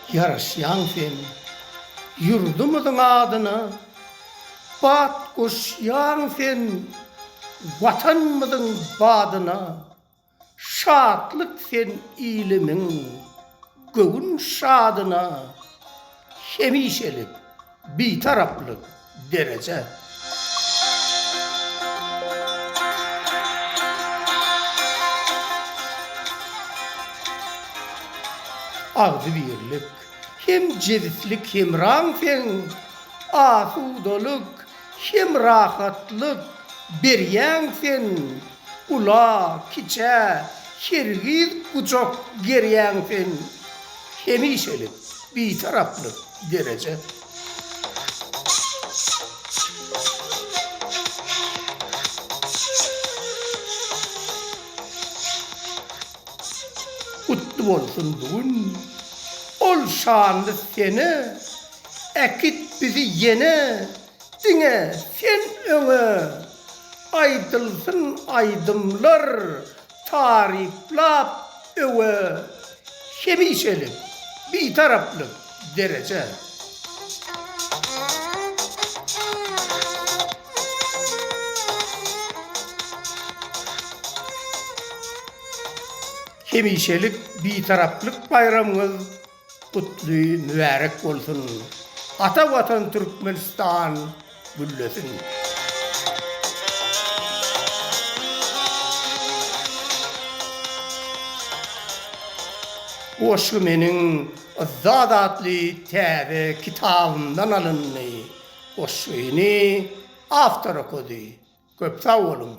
Ýaraşýaň sen ýurdumyzyň adyna, Bat goşýaň sen Watanymyzyň badyna. Şatlyk sen ilimiň göwün şadyna, Hemişelik Bitaraplyk dereje. Agzybirlik hem jebislik hemraň seň, Asudalyk hem rahatlyk berýäň sen, Ula, kiçä hergiz gujak gerýäň sen, Hemişelik Bitaraplyk dereje. Gutly bolsun bu gün ol şanly sene, Äkit bizi ýene diňe sen öňe, Aýdylsyn aýdymlar taryplap öwe, Hemişelik Bitaraplyk dereje. Hemişelik Bitaraplyk baýramyňyz Gutly mübärek bolsun! Ata Watan Türkmenistan güllesin! Goşgy meniň Yzzat atly täze kitabymdan alyndy. Goşgyny awtor okady. Köp sag boluň!